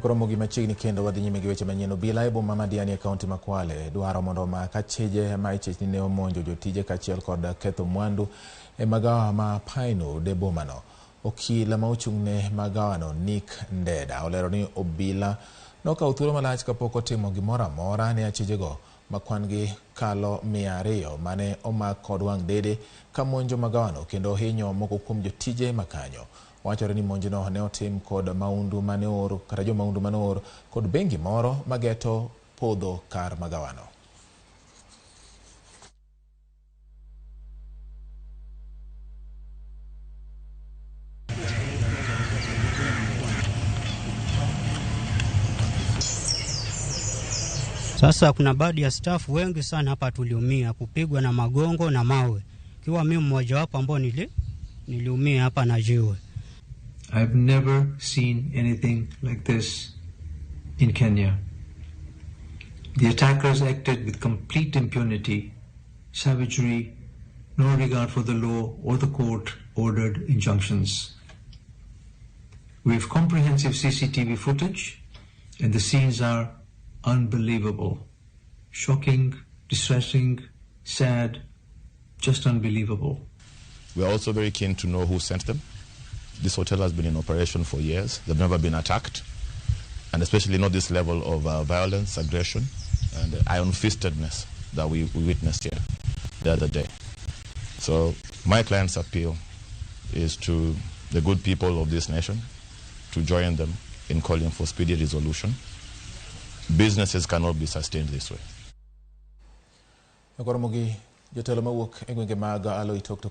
Koro gi machiegni kendo wadhi nyime gi weche manyien. Obila e boma ma Diani e kaunti ma Kwale dwaro mondo omak achije ma ichich ni ne omonjo jotije kaachiel kod ketho mwandu e magawa ma Pinewood e bomano. Okil ma ochung'ne magawano Nick Ndeda olero ni obila nokawo thuolo malach kapok otimo gimoro amora ne achijego ma kwan gi kalo 200 mane omak kod wang' dede ka monjo magawano kendo hinyo moko kuom jotije makanyo. Wachore ni monjno ne otim kod maundu mane oor kata jomaundu mane oor kod bengi moro mageto podho kar magawano. Sasa kuna baadhi ya staff wengi sana hapa tuliumia kupigwa na magongo na mawe, kiwa mimi mmoja wapo ambao niliumia hapa na jiwe. I've never seen anything like this in Kenya. The attackers acted with complete impunity, savagery, no regard for the law or the court-ordered injunctions. We have comprehensive CCTV footage, and the scenes are unbelievable. Shocking, distressing, sad, just unbelievable. We are also very keen to know who sent them. This hotel has been in operation for years. They've never been attacked, and especially not this level of violence, aggression, and iron-fistedness that we witnessed here the other day. So my client's appeal is to the good people of this nation to join them in calling for speedy resolution. Businesses cannot be sustained this way. Koro mogi jotelo mawuok e gwenge mag Aloitoktok.